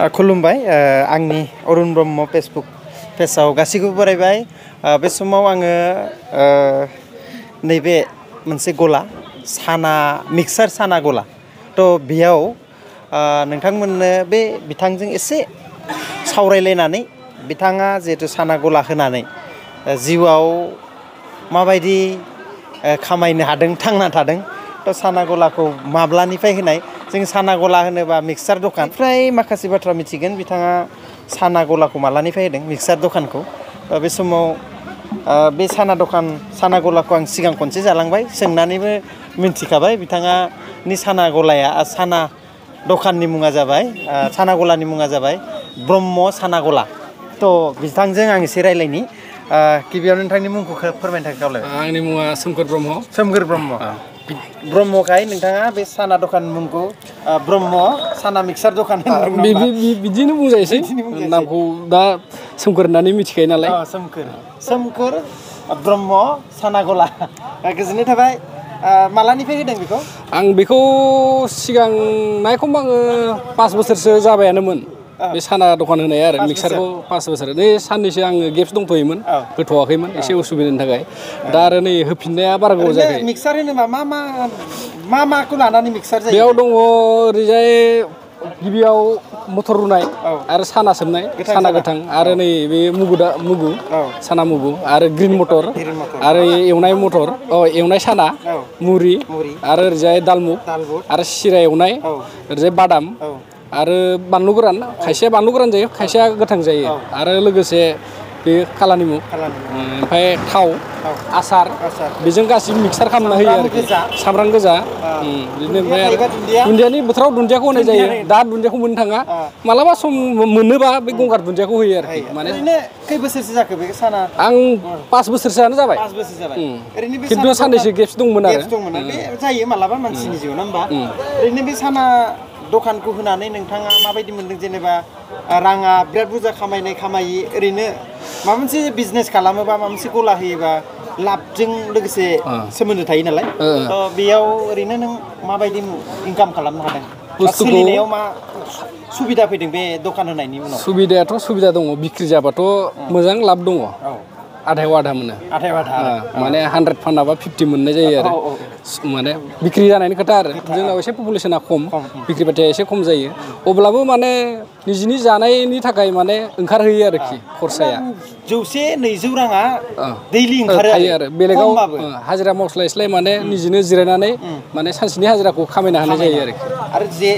खुलुमबाय आंनि अरुण ब्रह्म फेसबुक पेजाव गासैखौबो बरायबाय बे समाव आङो नैबे मोनसे गला साना मिक्सार साना गला थ' बेयाव नोंथांमोननो बे बिथांजों एसे सावरायलायनानै बिथाङा जिहेतु साना गला होनानै जिउआव माबायदि खामायनो हादों थांना थादों थ' साना गलाखौ माब्लानिफ्राय होनाय जों साना गला होनोबा मिक्सार दखान फ्राय माखासे बाथ्रा मिथिगोन बिथाङा साना गलाखौ मालानिफ्राय होदों मिक्सार दखानखौ बे समाव बे साना गलाखौ आं सिगां खनसे जालांबाय सोंनानैबो मिन्थिखाबाय बिथाङानि साना गलाया साना दखाननि मुङा जाबाय साना गलानि मुङा जाबाय ब्रह्म साना गला थ' बिथांजों आं एसे रायलायनि गिबियावनो नोंथांनि मुंखौ फोरमायनो थाखाय खावलायबाय आंनि मुङा सोमखोर ब्रह्म ब्रह्मखाय नोंथाङा बे साना दखान मुंखौ ब्रह्म साना मिक्सार दखान बिदिनो बुंजायोसै नामखौ दा सोमखोर होननानै मिथिखायो नालाय सोमखोर ब्रह्म साना गला गोजोननाय थाबाय मालानिफ्राय होदों बेखौ आं बेखौ सिगां नायखौबो आङो 5 बोसोरसो जाबायानोमोन बे साना दखान होनाया आरो मिक्सारखौ 5 बोसोर नै साननैसो आङो गेप्स दंथ'योमोन होथ'वाखैमोन एसे उसुबिदानि थाखाय दा आरो नै होफिननाया बारा गोबाव जायाखै मिक्सार होनोबा मा माखौ लानानै मिक्सार जायो बेयाव दङ ओरैजाय गिबियाव मटर रुनाय आरो साना सोमनाय साना गोथां आरो नै बे मुगु साना मुगु आरो ग्रिन मटर आरो एवनाय मटर एवनाय साना मुरि आरो ओरैजाय दालमुग आरो सिरा एवनाय ओरैजाय बादाम आरो बानलु गोरान खायसेया बानलु गोरान जायो खायसेया गोथां जायो आरो लोगोसे बे कालानिमुग ओमफ्राय थाव आसार बेजों गासिबो मिक्सार खालामना होयो आरोखि सामब्राम गोजा बिदिनो ओमफ्राय आरो दुन्दियानि बोथोराव दुन्दियाखौ होनाय जायो दा दुन्दियाखौ मोननो थाङा मालाबा सम मोनोबा बे गंगार दुन्दियाखौ होयो आरोखि माने खै बोसोरसो जाखो बे साना आं 5 बोसोरसोआनो जाबाय खिन्थु साननैसो गेप्स दंमोन आरो बे जायो मालाबा मानसिनि जिउ ना होमबा ओरैनो बे साना दखानखौ होनानै नोंथाङा माबायदि मोनदों जेनेबा राङा बिराद बुरजा खामायो ओरैनो माबा मोनसे बिजनेस खालामोबा माबा मोनसे गला होयोबा लाबजों लोगोसे सोमोन्दो थायो नालाय बेयाव ओरैनो नों माबायदि इनकाम खालामनो हादों सोलिनायाव मा सुबिदा फैदों बे दखान होनायनि उनाव सुबिदायाथ' सुबिदा दङ बिक्रि जाबाथ' मोजां लाब दङ आधायाव आधा मोनो माने 100 फानाबा 50 मोननाय जायो आरो माने बिक्रि जानायनि खोथा आरो जोंनाव एसे पपुलेसना खम बिक्रि बाथाया एसे खम जायो अब्लाबो माने निजिनि जानायनि थाखाय माने ओंखारहैयो आरोखि खरसाया 100-200 राङा दैलि ओंखारो आरो बेलेगाव हाजिरा मावस्लायस्लाय माने निजिनो जिरायनानै माने सानसेनि हाजिराखौ खामायनो हानाय जायो आरो जे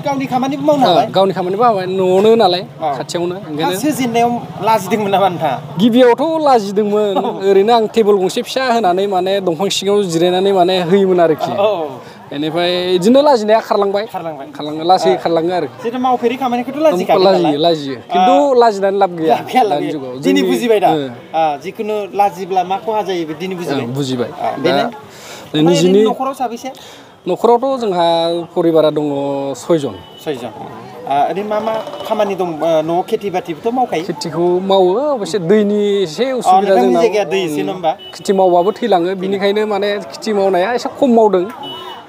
गावनि खामानिबो मावनो हाबाय गावनि खामानिबो मावबाय न'आवनो नालाय खाथियावनो ओंखायनो जेननायाव लाजिदोंमोन नामा नोंथाङा गिबियावथ' लाजिदोंमोन ओरैनो आं टेबोल गंसे फिसा होनानै माने दंफां सिङाव जिरायनानै माने होयोमोन आरोखि बेनिफ्राय बिदिनो लाजिनाया खारलांबाय लासै खारलाङो आरो जेथु मावफेरि खामानिखौथ' लाजियो खिन्थु लाजिनानै लाब गैया दानि जुगाव दिनै बुजिबाय दा जिखुनु लाजिब्ला मा खहा जायो बे दिनै बुजिबाय निजिनि न'खराव साबैसे न'खरावथ' जोंहा परिबारा दङ 6 जन ओरैनो मा खामानि दं न'आव खेथि बाथिबोथ' मावखायो खेथिखौ मावो अबयसे दैनि एसे उसुबिदा जोंना जायगाया दै एसे नङा होमबा खेथि मावबाबो थैलाङो बिनिखायनो माने खेथि मावनाया एसे खम मावदों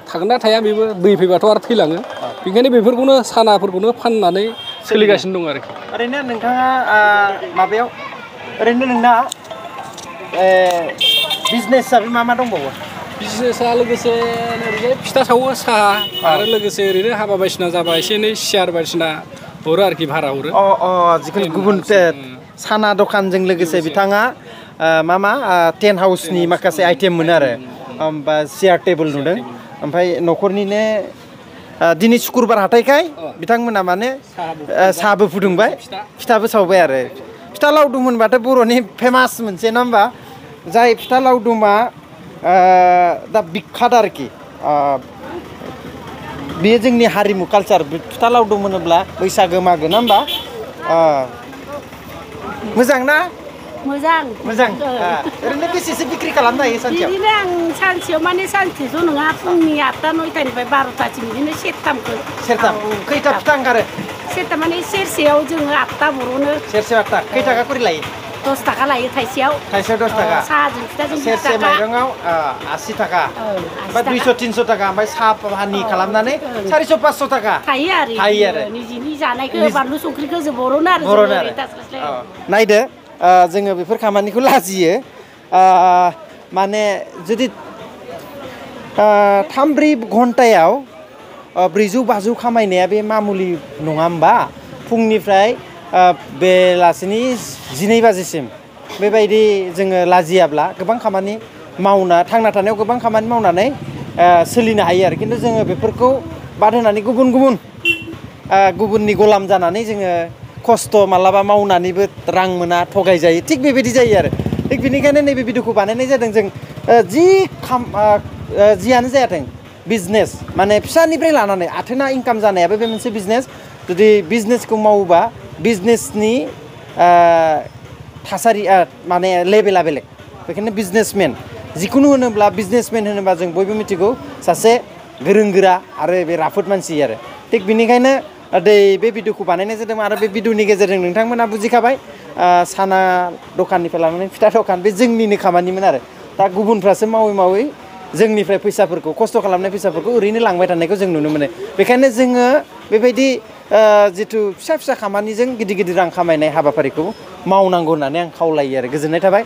थागोन ना थाया बेबो दै फैबाथ' आरो थैलाङो बेनिखायनो बेफोरखौनो सानाफोरखौनो फाननानै सोलिगासिनो दं आरोखि ओरैनो नोंथाङा माबायाव ओरैनो नोंना बिजनेस हिसाबै मा दंबावो बिजनेसा लोगोसे ओरैजाय फिथा सावो साहा आरो लोगोसे ओरैनो हाबा बायदिसिना जाबा एसे एनै सियार बायदिसिना हरो आरोखि भारा हरो जिखुनु गुबुन साना दखानजों लोगोसे बिथाङा मा टेन्ट हाउसनि माखासे आइटेम मोनो आरो ओमफ्राय सियार टेबोल नुदों ओमफ्राय न'खरनिनो दिनै शुक्रुबार हाथायखाय बिथांमोना माने साहाबो फुदुंबाय फिथाबो सावबाय आरो फिथा लावदुम होनबाथ' बर'नि फेमास मोनसे नङा होमबा जाय फिथा लावदुमा दा बिखाद आरोखि बेयो जोंनि हारिमु कालचार फिथा लावदुम होनोब्ला बैसागो मागो ना होमबा मोजां ना मोजां ओरैनो बेसेसो बिक्रि खालामनो हायो सानसेयाव बिदिनो आं सानसेयाव माने सानसेथ' नङा फुंनि 8टा 9टानिफ्राय 12टासिम बिदिनो सेरथाम खैथा फिथा ओंखारो सेरथाम माने सेरसेयाव जोङो 8टा बर'नो सेरसे 8टा खै थाखा करि लायो 10 थाखा लायो थाइसेयाव थाइसेयाव 10 थाखा साहाजों फिथाजों 20 सेरसे थाखा माइरङाव 80 थाखा बा 200-300 थाखा ओमफ्राय साहा पानि खालामनानै 400-500 थाखा थायो आरो निजिनि जानायखौ बानलु संख्रिखौ जों बर'नो आरो नायदो जोङो बेफोर खामानिखौ लाजियो माने जुदि 3-4 घन्टायाव 400-500 खामायनाया बे मामुलि नङा होमबा फुंनिफ्राय बेलासिनि 12 बाजिसिम बेबायदि जोङो लाजियाब्ला गोबां खामानि मावना थांना थानायाव गोबां खामानि मावनानै सोलिनो हायो आरो खिन्थु जोङो बेफोरखौ बाद होनानै गुबुननि गलाम जानानै जोङो खस्थ' मालाबा मावनानैबो रां मोना थगायजायो थिग बेबायदि जायो आरो थिग बेनिखायनो नैबे भिडिअखौ बानायनाय जादों जों जियानो जायाथों बिजनेस माने फिसानिफ्राय लानानै आथोना इनकाम जानायाबो बे मोनसे बिजनेस जुदि बिजनेसखौ मावोबा बिजनेसनि थासारिया माने लेभेला बेलेग बेखायनो बिजनेसमेन जिखुनु होनोब्ला बिजनेसमेन होनोबा जों बयबो मिथिगौ सासे गोरों गोरा आरो बे राफोद मानसि आरो थिग बेनिखायनो बे भिडिअखौ बानायनाय जादों आरो बे भिडिअनि गेजेरजों नोंथांमोना बुजिखाबाय साना दखाननिफ्राय लानानै फिथा दखान बे जोंनिनो खामानिमोन आरो दा गुबुनफ्रासो मावै जोंनिफ्राय फैसाफोरखौ खस्थ' खालामनाय फैसाफोरखौ ओरैनो लांबाय थानायखौ जों नुनो मोनो बेखायनो जोङो बेबायदि जिथु फिसा खामानिजों गिदिर रां खामायनाय हाबाफारिखौ मावनांगौ होननानै आं खावलायो आरो गोजोननाय थाबाय